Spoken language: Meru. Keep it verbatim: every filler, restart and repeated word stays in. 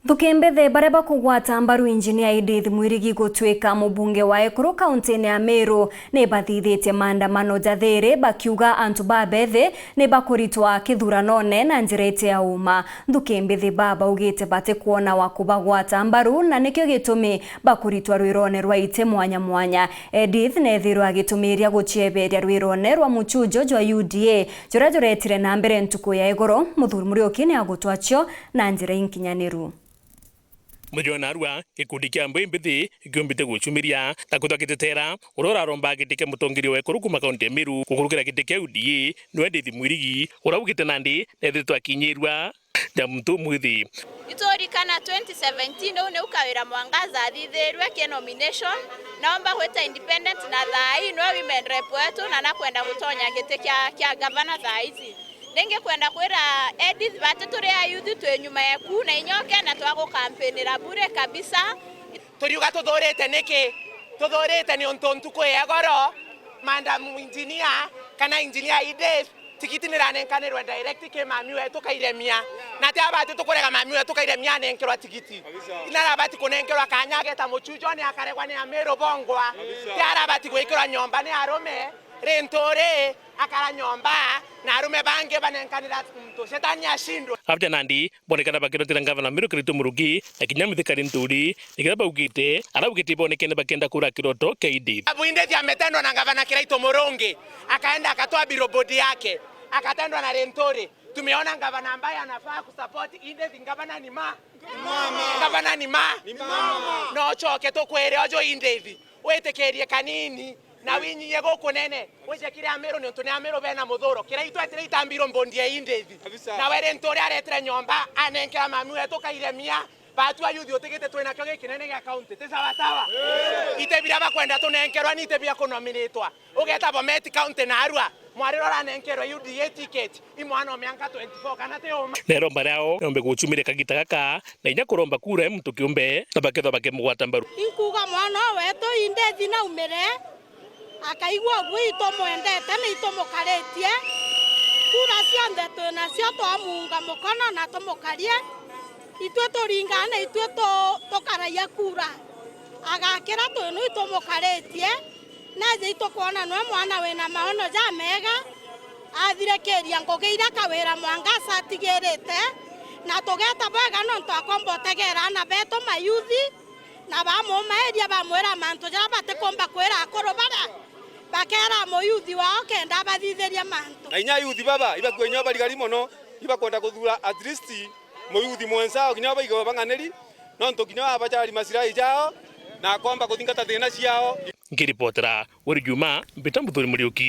Nthuki mbithi, baria bakugwata mbaru Engineer Edith Mwirigi gutuika mubunge wa ekuru kauntine ya Meru ni bathithitie maandamano ja thiiri, bakiuga antu babethi ni bakuritwa kithuranone na njira iti ya uma. Nthuki mbithi baa baugite batikwona wa kubagwata mbaru, na nikio gitumi bakuritwa rwirone rwa iti mwanya mwanya. Edith neethirwe agitumiria gucieberia rwirone rwa muchujo jwa U D A, juria juretire na mbere ntuku ya igoro. Muthuri Muriuki ni agutwacio na njira inkinyaniru. Mujwana arua, gikundi kia mbaru mbithi kiumbite gucumiria na kwithwa gitetera uria uraromba giti kia mutongeria wa ekuru kuuma kaunti ya Meru gukurukira giti kia U D A, niwe Edith Mwirigi, uria augite nandi neethiritwe akinyirua ja muntu umwithi. Iturikana twenty seventeen, uu niu Kawira Mwangaza athithirue ki nomination, naomba gwita independent, na thaa ii niwe women rep wetu na nakwenda gutonya giti kia, kia gavana thaa ici. Ningi kwenda kwira Edith, bati turi ayuthi twi nyuma yeku, na inya ukenda twagukampinira bure kabisa. Turiuga tuthurite niki? Tuthurite niuntu ntuku ya igoro, Madam Engineer kana Engineer Edith, tigiti niranenkanirwe direct ki mami wetu Kairemia. Na ti abati tukurega mami wetu Kairemia anenkerwa tigiti. Kabisa. Narabati kunenkerwa kanya ageta muchujone akaregwa ni Amiru bongwa. Kabisa. Ti arabati gwikirwa nyomba ni arume, rinturi akara nyomba, na arume bangi banenkanira muntu. Shetani ashindwe. Abja nandi bonekana bakirotira ngavana Meru Kiraitu Murungi na kinya Mithika Linturi, nikiria baugite, araugite ibonekene bakienda kura kiroto kia Edith. Sababu Edith ametendwa na ngavana Kiraitu Murungi, akaenda akatoa billboard yake, akatendwa na Linturi. Tumeona ngavana ambaye anafaa kusupport Edith, ngavana ni ma-, ni mama. Ngavana ni ma-, ni mama. No ucoke tukwire uju Edith, witikirie kanini. Na winyie guku nene, wije kiri Amiru niuntu ni Amiru bena muthuro. Kiraitu etire itambiro mbondi ya Edith. Kabisa. Nawe Linturi aretire nyomba, anenkera mami wetu Kairemia. Batu ayuthi utigite twinakio gikinene gia county. Ti sawa sawa? Ite biria bakwenda tunenkerwa ni ite bia kunominitwa. Ugeta Bomet county narua, mwariro uranenkerwa U D A ticket. I mwana o mianka twenty-four kana ti uma? Neromba riao riombe gucumire kagita gaka, na inya kuromba kura e muntu kiumbe, na bakethwa bakimugwata mbaru. Inkuuga mwana o wetu Edith naumire, akaigua uguo itumwendete na itumukaritie. Kura cionthe twi nacio twamuunga mukono na tumukarie. Itwi turingaa na itwi tu-, tukaragia kura. Agakira twi nu itumukaritie. Neeja itukwona nwe mwana wina maono jamega, athirikiria ngugi iria Kawira Mwangaza atigirite, na tugeta bwega nontu akomba utegera aana betu mayuthi, na bamumairia bamwira mantu jaria batikumba kwira akuru baria, bakera muyuthi wao kenda abathithiria mantu. Na inya ayuthi baba, ibakua inya barigari mono, ibakwenda kuthura at least muyuthi mwenzao, kinya baigawe bang'aniri, nontu kinya abajari masirai jao, na akomba kuthingata thina ciao. Nkiripotera Wiri Juma, mbita Muthuri Muriuki.